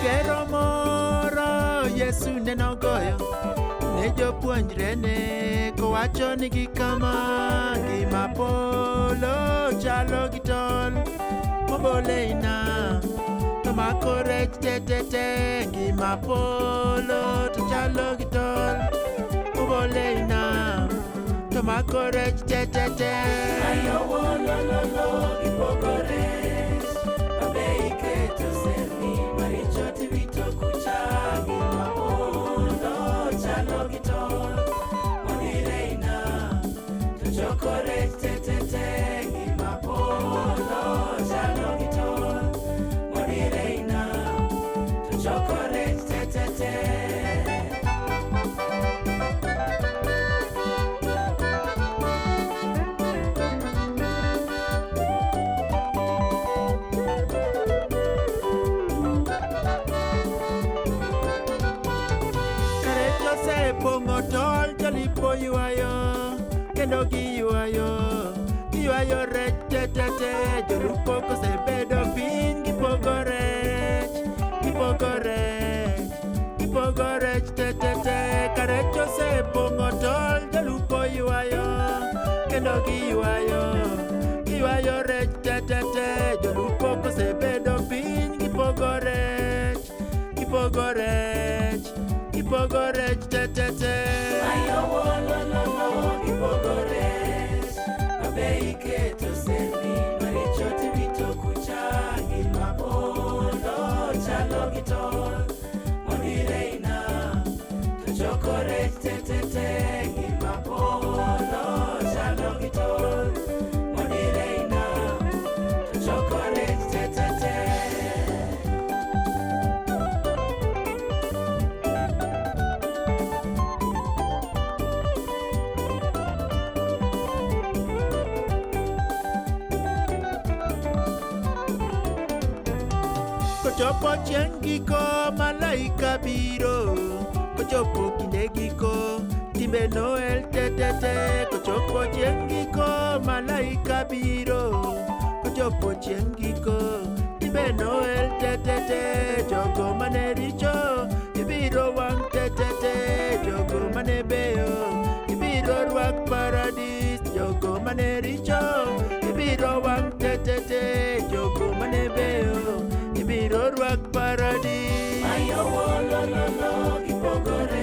Ngero moro Yesu nenogoyo ne jopuonjrene kowacho nigi kama: ngima polo chalo gi tol mobol ei nam to mako rech tetete. Ngima polo to chalo gi tol mobol ei nam to mako rech tetete. Ayowolololo gipogo rech, mabe iketo serni maricho tiwito kucha. Ngima polo chalo gi tol modir ei nam to choko rech tetete. Ngima polo chalo gi tol modir ei nam to choko rech tetete. Ka rech osepong'o tol, jolupo ywayo kendo giywayo, giywayo rech tetete. Jolupo kosebedo piny gipogo rech, gipogo rech, gipogo rech tetete. Ka rech osepong'o tol, jolupo ywayo kendo giywayo, giywayo rech tetete. Jolupo kosebedo piny gipogo rech, gipogo rech, gipogo rech tetete. Ayowolololo gipogo rech, mabe iketo serni maricho tiwito kucha. Ngima polo chalo gi tol modir ei nam to choko rech tetete. Ngima polo chalo gi tol modir ei nam to choko rech tetete. Kochopo chieng' giko, malaika biro. Kochopo kinde giko, timbe noel tetete. Kochopo chieng' giko, malaika biro. Kochopo chieng' giko, timbe noel tetete. Jogo mane richo ibiro wang' tetete. Jogo mane beyo ibiro rwak paradis. Jogo mane richo ibiro wang' tetete. Jogo mane beyo ibiro rwak paradis. Ayowolololo gipogo rech.